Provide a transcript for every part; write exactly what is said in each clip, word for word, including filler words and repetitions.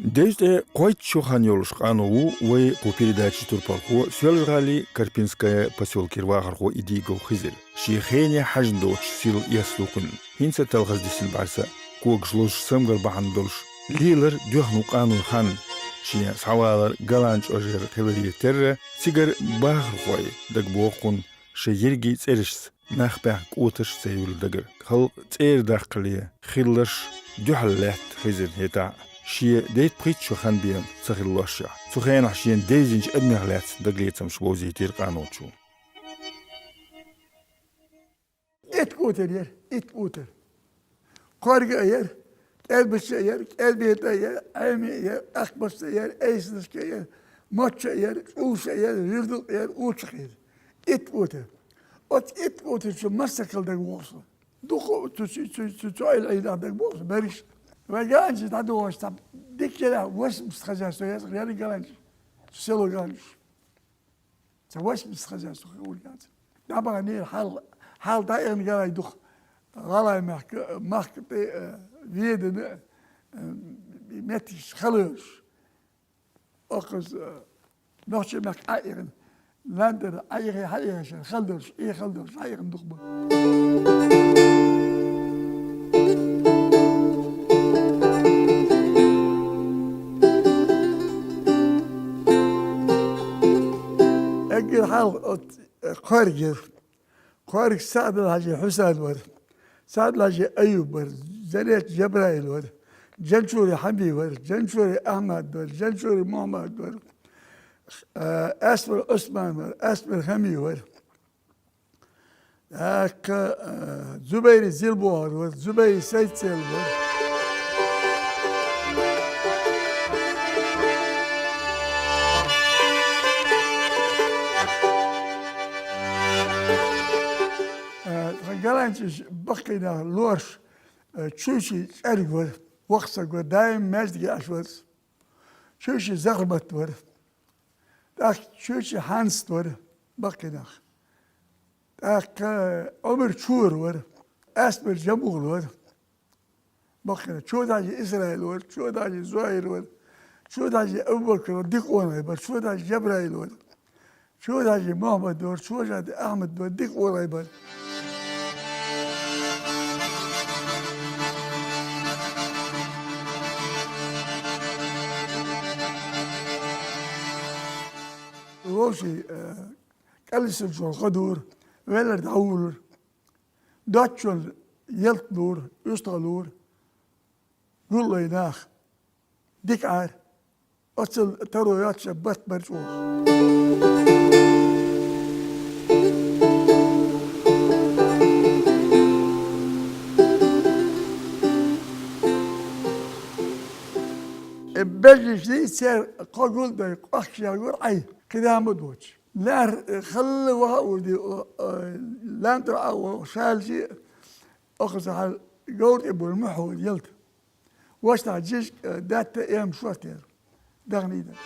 Дезткъеткъойтта шо хан йолуш къано ву вай кху передачи турпалхо, Соьлжа-ГӀалий Карпинская посёлкера вахархо Идигов Хизир. Шен хене хьажна доцуш сел эс лукхуьнан, хӀинца а талхаздисина бӀаьрса, когаш лозуш самгар бахьана долуш, лелар доьхна ву къано хан, шен схьавалар Галанчожера хиларе терра, цигара бахархой дагабоху кхунна шайн ерриге цӀерашца, нах баьхна кӀотарш а ца евлла дагара. Халкъ цӀера даккхале хилларш дуьхьал лаьтта Хизирна хӀетахь а, шен дейтта-пхийтта шо хан бен ца хиллошехь. Цу хенахь шена девзинчу адамех лаьцна дагалецамаш бовзийтира къаночо. Итт кӀотар яра, итт кӀотар. Кхорга а яра, кӀелбиша а яра, кӀелбета а яра, Ӏеми а яра, Ахбаста а яра, Эйсанашка а яра, Мочча а яра, ЦӀуша а яра, Вирдукъ а яра, Учах а яра. Итт кӀотар. Оцу итт кӀотар чу массакал дагавогӀу со. Дукха цу, цу, цу, цу, цу Ӏил Ӏийна дагабоху берриш. Вай ганчи дӀадогӀуш цхьа дикка яра восемьдесят хозяйство яцахь, яра ганчи. Село ганчи. Цхьа восемьдесят хозяйство хир ву ганчи. ДӀабаханера хьал, хьал дӀаихна галай дукха. ГӀалгӀай мехка, махка тӀе, э, ведана, э, меттигаш халалаш. Оццул, э, нохчийн махка Ӏаихна, лан тӀера Ӏаихе, хьаихе шайн хала долуш, Ӏе хала долуш, Ӏаихна дукха бу. Эггара хьалха оцу, э, кхоргера. Кхорга Саъдал-Хьаьжин Хьусайн вара, Саъдал-Хьаьжин Аюб вара, Зареча Жабраил вара, Джанчури Хьамди вара, Джанчури Ахьмад вара, Джанчури Мухьаммад вара, а, Аьсмар Ӏусман вара, Аьсмар Хами вара. ТӀаккха, а, Зубайри Зилбохар вара, Зубайри Сайцел вара. Э, тхан галанчаш баккхий нах лоруш, э, Чучи ЦӀерг вара, воккха стаг вара, даим маьждиге Ӏаш вара. Чучи Захармат вара. ТӀаккха Чучи Хьанст вара, баккхий нах. ТӀаккха Ӏумар Чура вара, Аьсмар Джамгул вара. Баккхий нах. Чода-Хьаьжин Исраил вара, Чода-Хьаьжин Зухьайр вара, Чода-Хьаьжин Абу-Бакр вара, дика къонахий бара, Чода-Хьаьжин Джабраил вара, Чода-Хьаьжин Мухьаммад вара, Чода-Хьаьжин Ахьмад вара, дика къонахий бара. Вовший, э, кӀалисалчун гӀо дора, веллар дӀавуллура. Доцчунна ялта лора, уьстагӀа лора. Гуллай нах. Дика Ӏара. Оццул таро йоцуш барт бара чӀогӀа. Э, бежнаш дийцара кхо гулдай, къохкаш ягора Ӏай, кхидӀа ма доцуш. ЛаьрхӀа, э, халла ваха а вуди, о, о, лан тӀера а ваха, шалчи а, оха ца хьал говр тӀе буьллу мухь вуди ялта. Ваштагьа жижиг, э, даьтта эм шортера. Дахний дан.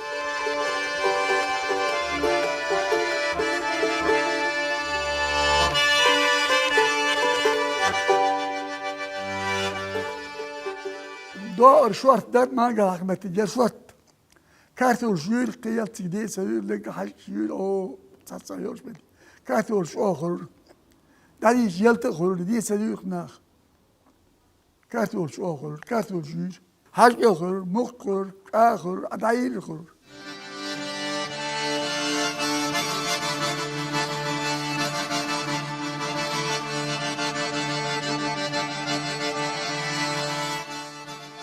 ДоӀар шорта дар, мангал хьакха меттиг яр шорта. Картолаш юьйра, кхин ялта цига дийца юьйра, легга хьаьжкӀаш юьйра, о, цхьацца йолуш бен. Картолаш чӀогӀа хуьлура. ДӀадийча ялта а хуьлура, дийца юьйра нах. Картолаш чӀогӀа хуьлура, картолаш юьйра. ХьаьжкӀа хуьлура, мукх хуьлура, кӀа хуьлура, а дӀайийра хуьлура.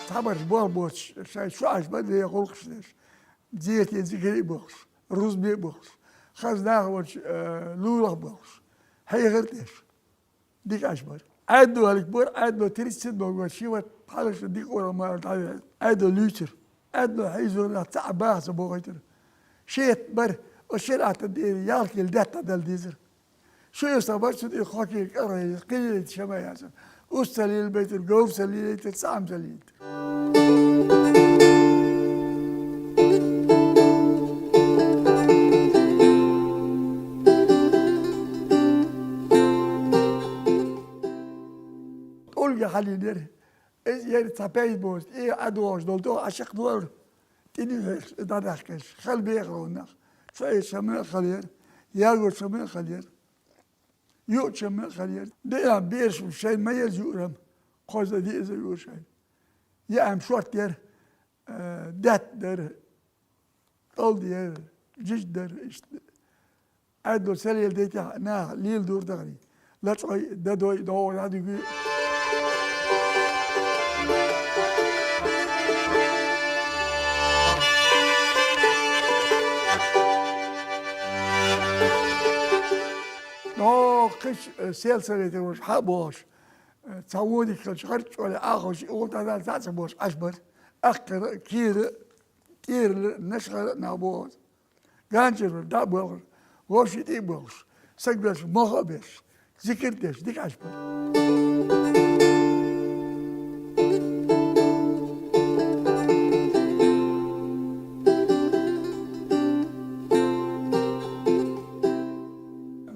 Цхьабарш болх боцуш, шайн чу Ӏаш бан вен гӀуллакхаш деш. Зерте зикаре а бохуш, рузбе а бохуш, хаза нах волчу, э, лулахь бохуш, хьехар а деш, дика Ӏаш бара. Ӏаьдало хӀаллакбора, Ӏаьдало тридцать седьмой год ши ват пхьалашна дика къора мара дӀавеара. Ӏаьдало луьйцура. Ӏаьдало хьийзорах цхьа а баха ца бохуьйтура. Шет бара, оцу шариӀатан тӀера ялх кила даьтта дала дезара. Шу юьстахь бара, цу тӀе кхо кила кӀара хьийзира, кхин а ша ма яцара. Ус ца лелабайтира, говр ца лелайтира, цхьа а ца лелайтира. ТӀулга хьалийнера. Иза яра цхьа пейза боцу, тӀе Ӏа догӀуш долу тӀо Ӏа чекхдора. ТӀе дӀахьехаш, дӀадаьхкаш, хала бехал нах. Цхьа шама а хала яр, ягош шама а хала яр, юъ шама а хала яр. Дера бераш шайн ма еза юърам, кхоза диъза юър шайн. Яам шорт яр, э, даьтта дар, кӀалд яр, жижиг дар, иштта. Ӏаьдало сел ел дейтехь, наха лийла дур дахаре. Лачкъой, дадой, догӀой, дӀадуьгуй. Нохчий, э, сельсоветера волуш хьа а бохуш, э, цхьа вон дика хилча, хӀара чӀогӀа Ӏахош, и гӀуллакх дӀадала цхьаъ ца бохуш Ӏаш бара. Акхара, кийра, тӀерала, нашхара а нах боху. Ганчара дӀа а боьлхуш, вовшийн тӀе а боьлхуш, саг беш, мохо а беш, зикар а деш, дика Ӏаш бара.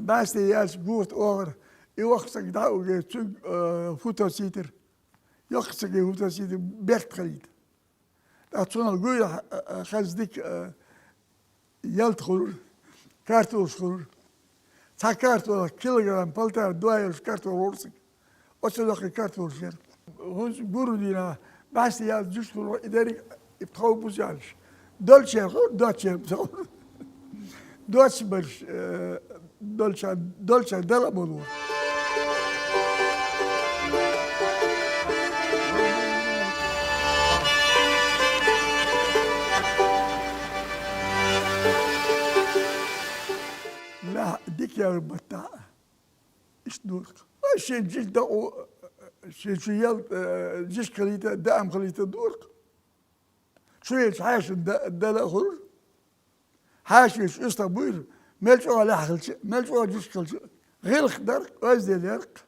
БӀаьсте яьлча гур тӀе охара, и воккха саг дӀа а угий, цуьнга, э, фу тосийтира. Йоккха саге фу тосийтира, беркат хилийта. ТӀаккха цунах гуйра, а, а, хаза дика, а, ялта хуьлура, картолаш хуьлура. Цхьа картолах килограмм полтора-два йолуш картол вовшашка. Оцу доккхий картолаш яра. ХӀунца гур дийнахь, бӀаьсте ял жуьгташ хуьлура, и дерриг а, и тхов буза аьлча. Долчехь хуьлура, доцчехь буза хуьлура. Доцчу берш, э, долча, долча дала а болу. Нах дика яр баттахь, иштта дуркх. Шен жижиг дакъу, шен чу ял, э, жижиг хилийта, даам хилийта дуркх. Чу веача хьаьшана да-, дала а хуьлура. Хьаьша веача уьстагӀ буьйра, мел чӀогӀа лаьхьа хилча а, мел чӀогӀа жижиг хилча а. ГӀиллакх дар-кх, оьзда яр-кх.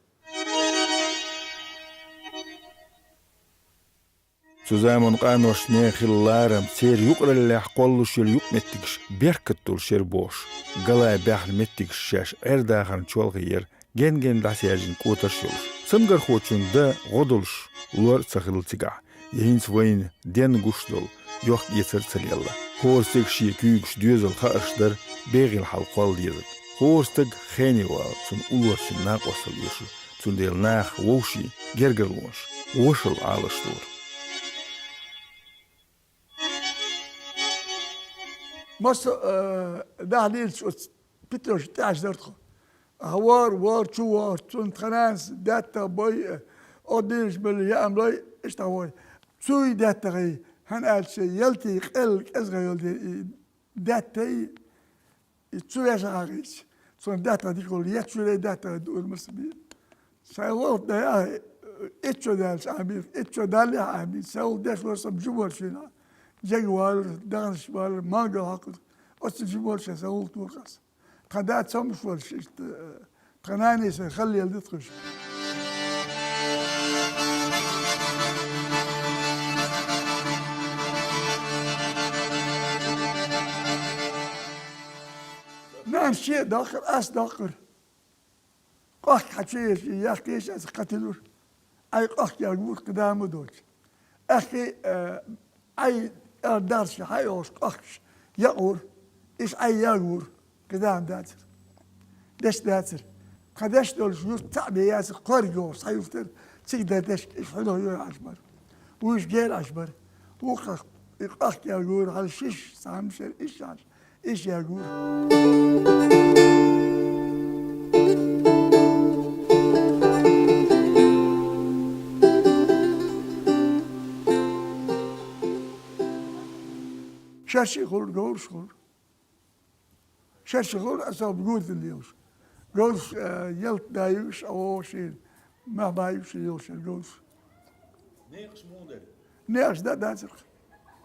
Цу заманан къаношна хилла ларам, церан юкъараллехь кхоллуш йолу юкъаметтигаш беркат долуш яра бохуш, галай баьхна меттигаш шаьш Ӏер-дахарна чолхе яра, ген-ген дӀасаьржина кӀотарш а йолуш. Цамгархочун дан гӀо долуш лор а ца хилла цигахь, я хӀинца вайна денна гуш долу йохк-эцар а ца лелла. ХӀора стеган шен куьйгаш, доьзал, хаарш дара бегӀийла хьал кхолла дезарг. ХӀора стаг хене вала, цунна уллорачун накъосталла оьшу, цундела наха вовшийн гергарлонаш, вошалла Ӏалашдора. Массо а, э, дахьа лелачу оцу питошка тӀехьаш дара тхо. Ахьа вор, вор, чу вор, цунна тхан нанас даьтта бой, э, оха дийраш белла яам лой, иштта вой. Цуй даьттахий, хӀана аьлча ялтий къел кӀезга йолу дела и даьттай, и цу вешахь хьагӀийча, цунна даьттах дика волу, еттачуьра даьттах дуур маса бийр. Сайн гӀуллакх дан яхьа, итт шо даьлча Ӏамийра, итт шо даллехь Ӏамийра, сайн гӀуллакх деш вара сан жимор шина. Жега валар, даханаш валар, мангал хьокхура. Оцу жимор шайн сайн гӀуллакх дора аса. Тхан да цомгуш волуш иштта, тхан нане сайн хала леладита хуьлуш. Нана шен а доккхура, ас доккхура. Къахка хьан чу еза, яхкийша аса кхатилура. Ай къахка ягора, кхидама доцу. Ахкий, э, Ӏай, э, дарша хьайогӀуш къахкаш якъора, иша Ӏай ягора, кхидама дацара. Деш дацара. Тхан деш долуш юрт цхьаъ бен яцара, кхорга йогӀуш цхьа юрт яра, цига дан дешка иша хьуьнах йора Ӏаш бара. Вуьйш гера Ӏаш бара. Вукхах и къахка ягора, хьала шиш, цхьа хӀума шера иша Ӏаш. Иша ягора. Шерши хуьлура, говраш хуьлура. Шерши хуьлура, аса гурдина лелаш. Говраш, э, ялта даьйгаш, а вовшийн мах баьйгаш йолуш яра говраш. Некъаш муха дара? Некъаш дан а дацара.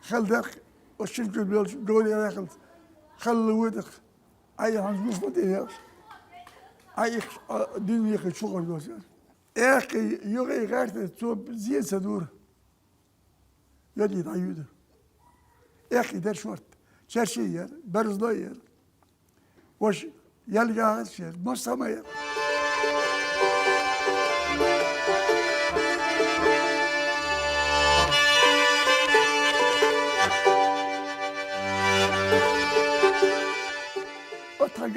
Хала дара. Оцу шина чу беллачу говрийн вехалц хала вуй дара. Ай, хьан гуш ма тӀе яхаш. Ай, их, а, дин вехи чу гӀор йоцара. Эккхий, юххий гӀертара, цо зен ца дура. Йоди дӀаюьйдара. Эккхий дара шорта. Черши яра, берзло яра. Ваша, ялгагӀа шер, массо а ма яра.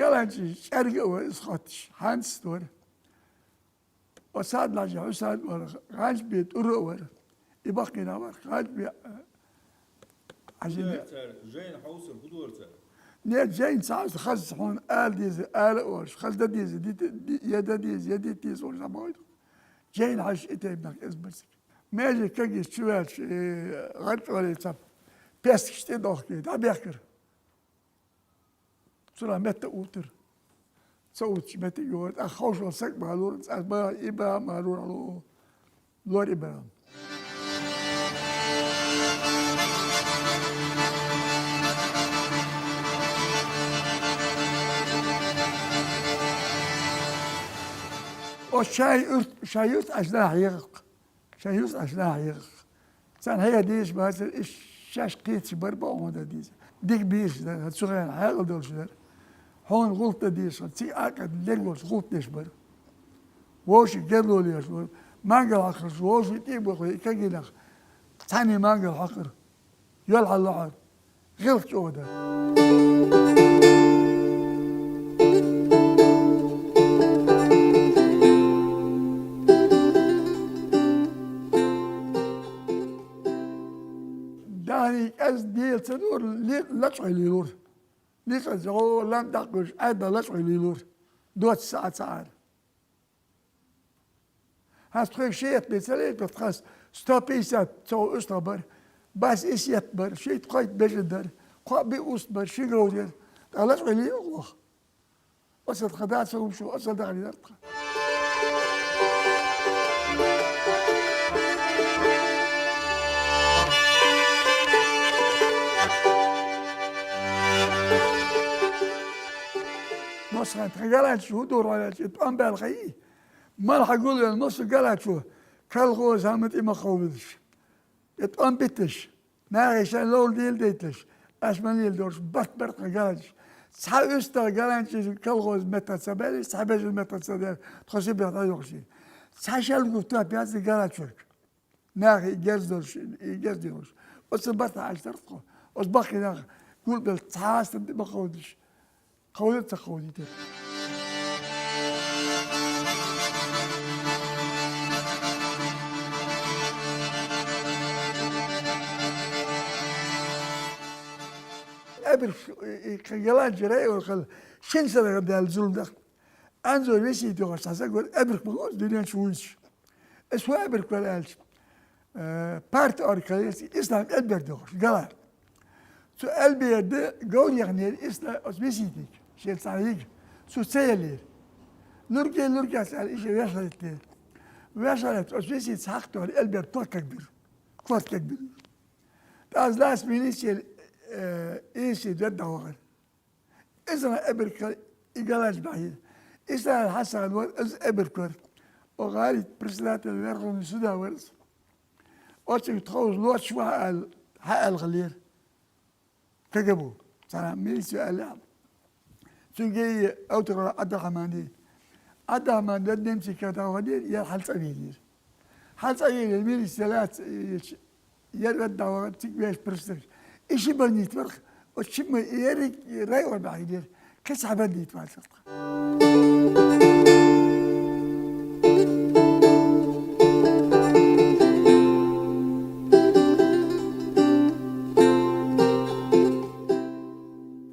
ГӀалгӀанчи чӀерга а вара, из хотташ, хьанца вара. Оцу саьд лажа Хьусайн вара, гӀанчбе тӀура а вара. И баккхийна вара, гӀанчбе, а, Хьажи. Худор цара, жайна хьовсар худор цара. Не, жайна ца хьовсар, хаза хьуна ала деза, ала а олуш, хаза дан деза, дита, ди-, я дан деза, я дита деза олуш ма вайта. Жайна хьажа и тайпанах эза бацик. Меже кагийча чу ваьлча, э, гӀанчӀ вале ца, песташ тӀе дохке, дӀабехкар. Цунах метта увттар. Ца увтташ метта йора, тӀаккха ховшал саг ма лора, цӀа ма, и ма, ма лора, ло-, лора и ма. О, шай урт, шай урт аш нах хьехарх. Шайн юс Ӏаш нах хьехарх. Царна хьеха дезаш бацара, и шаьш кхеташ бара боху хӀун дан деза. Дика бийраш дара, цу хенахь хьекъал долуш дара. Хьуна гӀуллакх дан дезаш хилла, цига Ӏакъад лерг волуш гӀуллакх деш бара. Вовшийн герло лелаш вара. Мангал хьакхарш, вовшийн тӀе а бохуш, и кагийнах цхьаьний мангал хьакхара. Йол хьаллохьара. ГӀиллакх чӀогӀа дара. Дахний кӀезиг дела ца дора, ли-, лачкъой лелора. Личкъа чӀогӀа лам даккхуьйтуш, Ӏаьдда лачкъой лелора. Доцу саьӀа ца Ӏара. Хьан тхоьга шен етт бен ца лелийта, тхас сто пятьдесят цо уьстагӀ бара, бас исс етт бара, шийтта-кхойтта бежан дара, кхоъ-биъ уст бара, ши говр яра, ткъа лачкъой лело ваха. Оццул тхан да ца хӀума шу, оццул дахар яра тхан. Масала, тхан галанчаш хӀун дора аьлча, и тӀом баьлла хьайий? Мала хьан гулвелла массо а галачо, колхоз хӀама тӀе ма кховдалаш. И тӀом битташ, нахе шайн ловла дийла дайталаш, аш ма лийла долуш, барт-барт тхан галанчаш. Цхьа уьстагӀ галанчаш колхоз меттах ца баьлла, цхьа бежан меттах ца даьлла, тхо Сибрех дӀайохуш. Цхьа шел гуфта пяций галачуьрг. Нахе и герз долуш, и герз долуш. Оцу барт хьаьжтара тхо. Оцу баккхий нах гулбелла цхьа а стаг тӀе ма кховдалаш. Кховдийта ца кховдийта. Эбрх, и, и, ялан жира, и, вахал, шин сараган дал зулдах. Анзор висит йогӀуш цхьа саг вара, эбрх ма ву, дуьнен чу вуьйцуш. Ас ву эбрх вара аьлча, э, парта оркалес ислам элбер дохуш, гала. Цу элбер да говр яхнера ислам оцу виситиг, шен цхьа йига. Цу ца ялера. Лурге, лурге аьлла, иша вешалеттера. Вешалетта оцу висит схьахтора элбер тот как бир. Кот как бир. ТӀаз лас милиция, э, иси дер дӀавахар. Иза эбрикал и галаж бахьи. Исраил Хьасан вар, из эбрик вар. О гӀалит председатель Верховный суда вар из. Оциг тховз лоч ва аьл, хьаьл хилер. Кага бу. Цара милицию аьлла. Цуьнге и автор Абдурахман ди. Абдурахман дар немци ката вадир, я хьал цӀа вилир. Хьан цӀа елира, милица лаьцна, э, яр вед дӀавахар, цига вешан престарш. И ши бандит варх, оцу шимма и ерриг район бахьийдира, кхин цхьа бандит вацара тхан.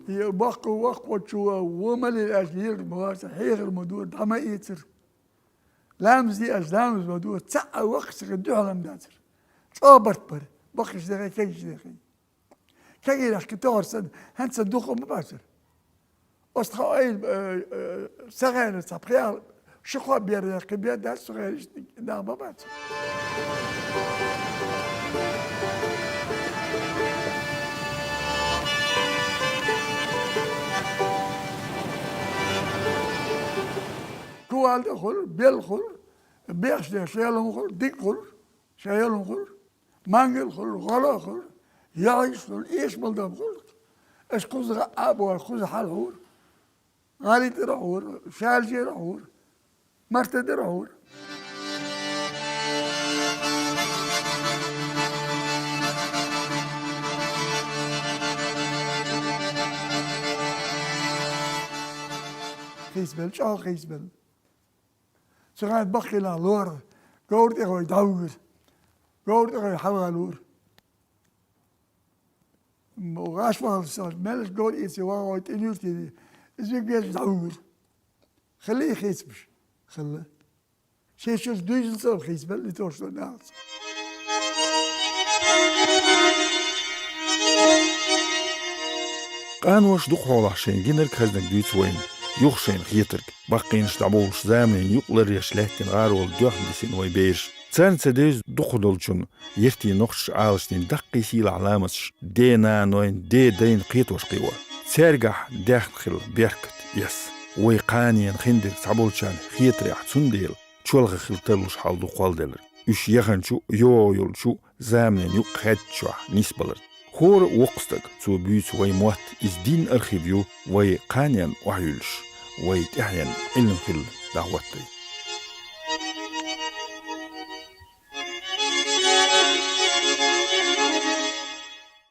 И баккха воккхачо вон ма лелаш лелар ма вацара, хьехар ма дора, дӀа ма эцара. Ламаз де аьлча, ламаз ма дора, цхьа а ваккхача дуьхьал ма дацара. ЧӀогӀа барт бара, баккхийчу дехе, кегийчу дехе. Кегийнах кхин тохар санна, хӀинца дукха ма бацара. Оцу тхан ойла, э, э, ца хенара цхьа пхи-, ши-кхоъ бер яхкхи бер дац, цу хенара иштта нах ма бацара. Кувалда хуьлу, белла хуьлу, бехаш деш, шелун хуьлу, дика хуьлу. Шайн ялун хуьлу, мангал хуьлу, гӀоло хуьлу, яхьиш хуьлу, эшмал дам хуьлу. Аш кхуза гӀа а боху, кхуза хьал хьура. ГӀали тӀера хьура, шалжера хьура, марта дера хьура. Хийцбелла, чӀоагӀа хийцбелла. Цу хана баккхий нах лора, говра тӀехьа вай дӀавигар. Говра тӀехьа вай хьавалора. ГӀаш вахалаш, мелаш говра эций ваха вай тӀе нуьйр тӀе. Иза вега веза дӀавигар. Хилла и хийцамаш? Хилла. Шоай чура дуьйзанца а хийцбелла и тохаш дола нахаца. Къаноша дукха хьолахь шайна гинарг, хезнарг дуьйцу вайна, юха шайна хетарг. Баккхийнаш дӀабовлуш, заманийн юкъ ларъеш лаьттина гӀаравала, доьхна дисина вай бераш. Царна ца девза дукхахдолчун, яртийн нохчаша Ӏалашдина даккхий сийлахь ламасташ, ден-нанойн, ден-дайн кхетош кхио. Цаьргахь даьхна хила беркат, эс. Вай кханенан хиндерг цхьаболчарна хетарехь, цундела чолхе хила тарлуш хьал ду кхолладелар. Уьш яханчу, йогӀу йолчу заманийн юкъ хаьдда чохь нисбалар. ХӀора а воккха стаг, цо буьйцу вай мотт, иза дийнна архив ю, вай кханенна охьаюьллуш, вай тӀаьхьенна Ӏилма хилла дӀахӀоттайта.